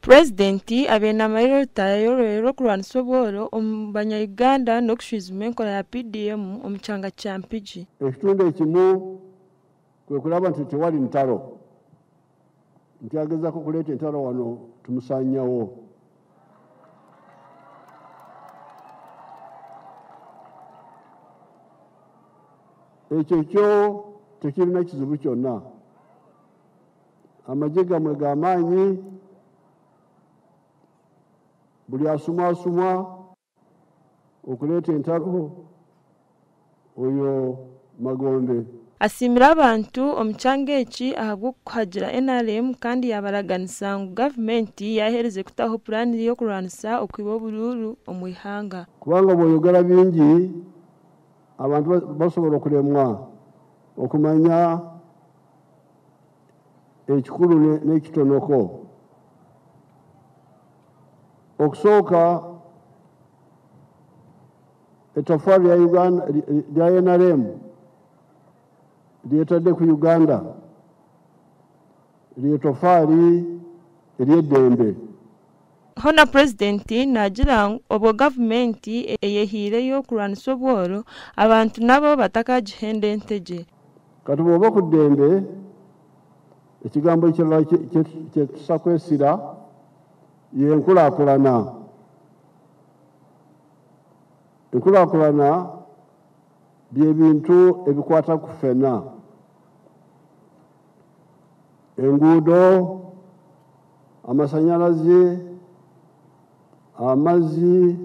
Purezidenti abaire naamarira orutaayo rw'okurwanisa obworo omu banya-Uganda n'okushwijuma enkora ya PDM omu kyanga kya Mpigi. Ekitundu ekimu kwe kuraba nti tewali ntalo, nti agezaako okuleeta entalo wano tumusaanyawo. Ekyo kyo tekirina kizibu kyonna. Amagye gammwe ga maanyi, buli asumwasumwa okuleeta entalo oyo magombe. Asiimire abantu omu kyanga eki ahabw'okuhagira NRM kandi yaabaraganisa ngu gavumenti yaaherize kutaho puraani y'okurwanisa okwiba oburuuru omu ihanga. Kubanga bw'oyogera bingi, abantu basobola okuremwa okumanya ekikuru n'ekitonoko. Okusooka, etafaari rya NRM ryetadde ku Uganda ry'etofaari ery'eddembe. Hoona Purezidenti naagira ngu obwo gavumenti eyehiireyo kurwanisa obworo, abantu nabo batakagihenda entegye. Kati bw'oba ku ddembe, ekigambo ekirala kyetusa kwesira y'enkulaakulana. Enkulaakulana by'ebintu ebikwata ku ffenna. Enguudo, amasanyalaze, amazzi,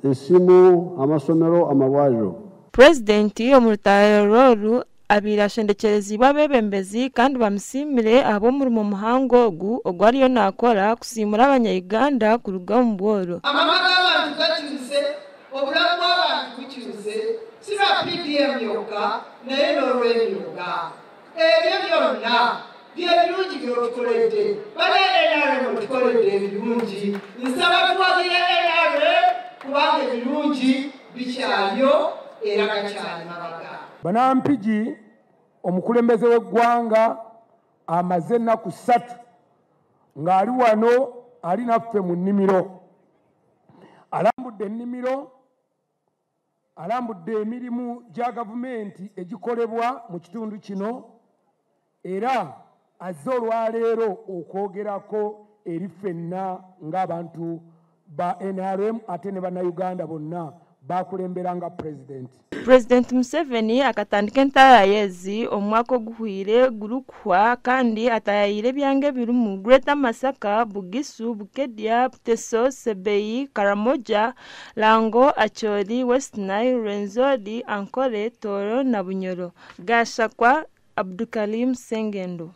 esimu, amasomero, amalwaliro. Purezidenti omu rutaayiro oru abaire ashendekyereziibwe abeebembezi kandi bamusiimire ahabw'omurimo muhango ogu ogu ariyo naakora kusiimura abanya-Uganda kuruga omu bworo. Amaka g'abantu gakyuse, obulamu bw'abantu bukyuse, si lwa PDM yokka naye n'olw'emyoga. Ebyo byonna bye birungi by'otukoledde. Bana NRM otukoledde ebirungi. Nsaba tuwagire NRM kubanga ebirungi bikyaliyo era gakyali mabega. Banampigi omukulembeze w'eggwanga amaze ennaku 3 ng'ali wano ali naffe mu nnimiro. Alambudde ennimiro, alambudde emirimu gya gavumenti egikolebwa mu kitundu kino, era azze olwaleero okwogerako eri ffenna ng'abantu ba NRM ate ne bannayuganda bonna bakulembera nga pulezidenti. Pulezidenti Museveni akatandika entaayaaya ezi omu mwaka oguhwire gurikuhwa kandi ataayaayire ebyanga ebirimu Greater Masaka, Bugisu, Bukedea, Teso, Sebei, Karamoja, Lango, Acholi, West Nile, Rwenzori, Ankole, Tooro na Bunyoro. Gashakwa Abdukarim Sengendo.